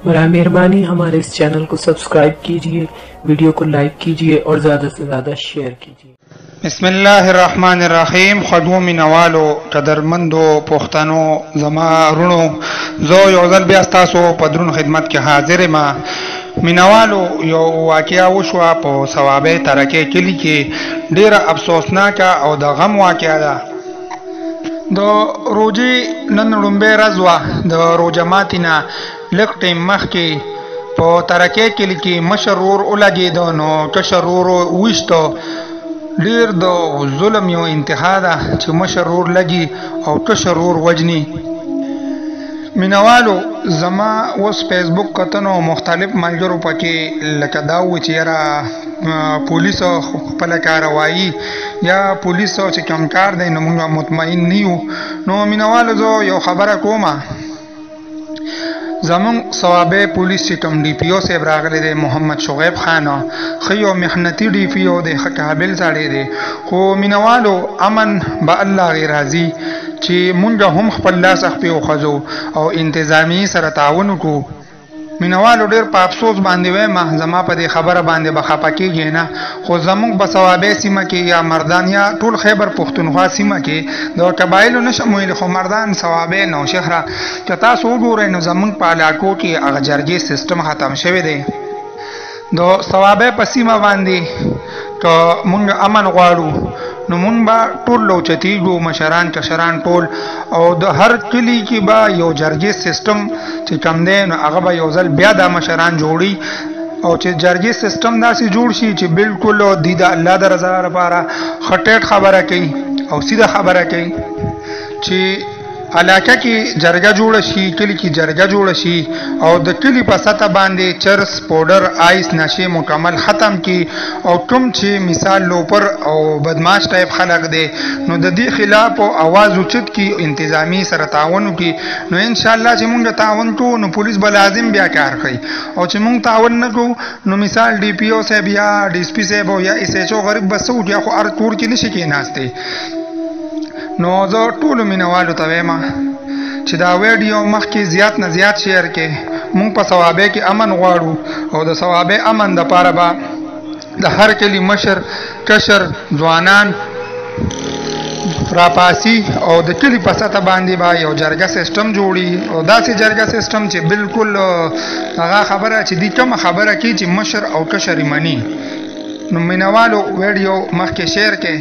बराए मेहरबानी हमारे इस चैनल को सब्सक्राइब कीजिए, वीडियो को लाइक कीजिए और ज़्यादा से ज़्यादा शेयर कीजिए। बिस्मिल्लाहिर्रहमानिर्रहीम। خوږو مینوالو، قدرمندو پښتنو، زما وروڼو، زه یو ځل بیا ستاسو په درون خدمت کې حاضر یم. مینوالو، یو واقعه وشوه په صوابۍ ترکې کلي کې، ډېره افسوسناکه او د غم واقعه ده. د روژې نن ړومبۍ ورځ وه. د روژه ماتي نه لږ ټایم مخکې په ترکې کلي کې مشر ورور ولګېده، نو کشر ورور وویشته. ډېر د ظلم یو انتها ده چې مشر ورور لګي او کشر ورور وژني. مینوالو، زما اوس فیسبوک کتنو مختلف ملګرو پکې لکه دا و چې یاره پولیس خپله کاروايي یا پولیس چې کوم کار دی نو موږ مطمئن نه یو. نو مینوالو، زه یو خبره کومه. زمونږ صوابۍ پولیس چې کوم ډي پي او صاحب راغلی دی، محمد شعیب خان، ښه یو محنتي ډي پي او دی، ښه قابل سړی دی. خو مینوالو، امن به الله غې راځي چې مونږ هم خپل لاس خپې وخوځو او انتظامیې سره تعاون وکړو. مینوالو، ډېر په افسوس باندې وایم، زما په دې خبره باندې به خفه کېږئ نه، خو زموږ په صوابۍ سیمه کې یا مردان یا ټول خیبر پښتونخوا سیمه کې د قبایلو نشم ویلی، خو مردان، صوابۍ، نوشهره که تاسو وګورئ نو زموږ په علاقو کې هغه جرګې سیستم ختم شوی دی. د صوابۍ په سیمه باندې که مونږ امن غواړو نو مونږ به ټول لوچتیږو، مشران کشران ټول، او د هر کلي کې به یو جرګې سیستم چې کم دی نو هغه به یو ځل بیا دا مشران جوړي، او چې جرګې سیستم داسې جوړ شي چې بالکل دی د الله د رضا لپاره ښه ټیټ خبره کوي او سیده خبره کوي، چې علاقه کې جرګه جوړه شي، کلي کې جرګه جوړه شي، او د کلي په سطح باندې چرس، پوډر، آیس، نشې مکمل ختم کی، او کوم چې مثال لوپر او بدماش ټایپ خلک دی نو د دې خلاف اواز اوچت کی، انتظامی سره تعاون وکړي. نو انشاءالله چې مونږ تعاون کوو نو پولیس به لازم بیا کار کوي، او چې مونږ تعاون نه کوو نو مثال ډي پي او صاحب یا ډي اس پي صاحب او یا ایس ایچ او غریب به څه وکړي؟ خو هر کور کې نشي کېناستی. نو زه ټولو مینوالو ته وایم چې دا ویډیو مخکې زیات نه زیات شیر کړئ. مونږ په صوابۍ کې امن غواړو، او د صوابۍ امن دپاره به د هر کلي مشر کشر ځوانان راپاسي، او د کلي په سطح باندې به یو جرګه سیستم جوړي، او داسې جرګه سیستم چې بالکل هغه خبره چې دی کومه خبره کوي چې مشر او کشر یې مني. نو مینوالو، ویډیو مخکې شیر کړئ.